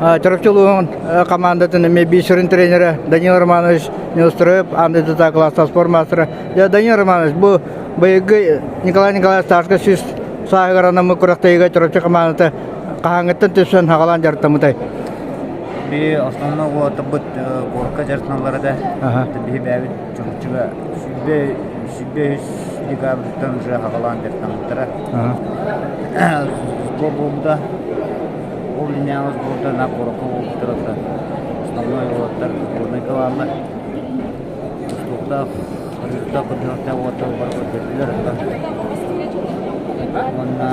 Чурапчы улууһун командатын эмиэ биир сүрүн тренерэ Данил Романович Неустроев, аан дойдутааҕы кылаастаах спорт маастара. Данил Романович, бу быйылгы Николай Николаевич Тарскай сүүс сааһыгар анаммыт күрэхтэһиигэ Чурапчы командата хаһааҥҥыттан түссэн хаҕалаан дьарыктаммытай? Би основной уотабыт горка дьарыктаналлара да биһи бэйэбит Чурапчыга 123 декабрьтан уже хаҕалаан дьарыктаммыттара. Сбор буолбута. Ол иннинээҕи сбордар на куоракка буолбуттара да основной уолаттар сборнайга бааллар. Тустууктаах, Рыктаах, Кырдьаҕастаах уолаттар бары көрдөрдүлэр. Уонна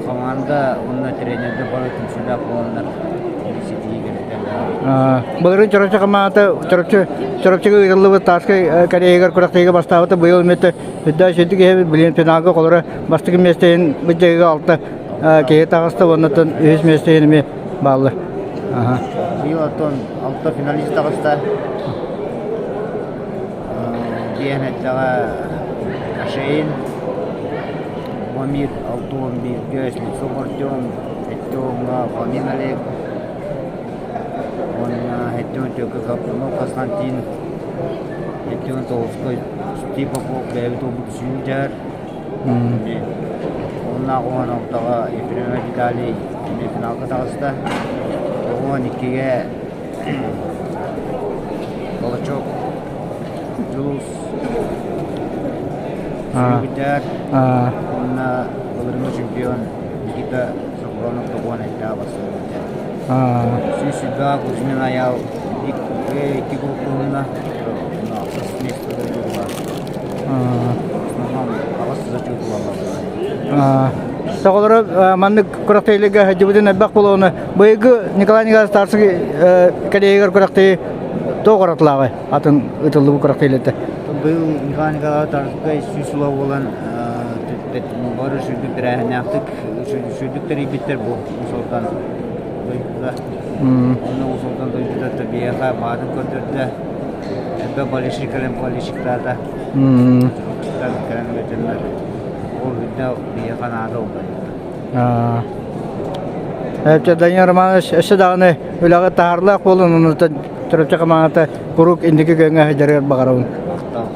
хамаанда уонна тренердэр бары түмсүүлээх буоланнар ситиһии кэлбитэ. Былырыын Чурапчы хамаандата Чурапчы Чурапчыга ыытыллыбыт Тааскай Кореягар күрэхтэһиигэ бастаабыта быйыл эмиэ үрдээх үчүгэй киһи билигин финалга холоро бастакы миэстэтин быдьайыга алта киһи таҕыста уонна үһүс миэстэтин эмиэ бааллар. Быйыл оттон алта финалист таҕыста. Диэн эттэҕэ Ашейн, Мамир 61-гэ, Слепцов Артем, Еттоҥҥа Фомин Олег, уонна Еттон Капрунов Константин, Еттон Толстой Стив Попов бэйэбит уолбут сүүрдэр. Уонна 16-ҕа Ефремов Виталий эмиэ финалга таҕыста. 12-гэ Волочок Дьулус сүүрдэр. Уонна былырыҥҥы чемпион Никита Софронов тоҕуон эттээх бастыҥ 120 Кузьмин Айаал икки группуһунна ахсыс миэстэ буолла. Основном аҕыс зачет буолла. Тоҕолоро маннык күрэхтэһиилэргэ сылдьыбытын элбэх буолуону быйылгы Николай Николаевич Тарскай кэлиэгэр күрэхтэһии туох уратылааҕый атын ытыллыбыт күрэхтэһиилэртэн? Быйыл Николай Николаевич Тарскай сүүс сыла буолан бары сүрдүк тэрээһиннээхтик сүрдүк тэрийбиттэр бу Уус-Алдан дойдута. Онно Уус-Алдан дойдута биһиэхэ баарын көрдөрдө. Элбэх болельщик кэлэн болельщиктаата. Кэлэн ыытыннар. Ол үрдэ биһиэхэ наада ол Дойду. Данил Романович өссө даҕаны үлэҕэ таһаарлаах буолун, онуттан Чурапчы хамаандата куруук инники күөҥҥэ сылдьарыгар баҕарабын. Махтал.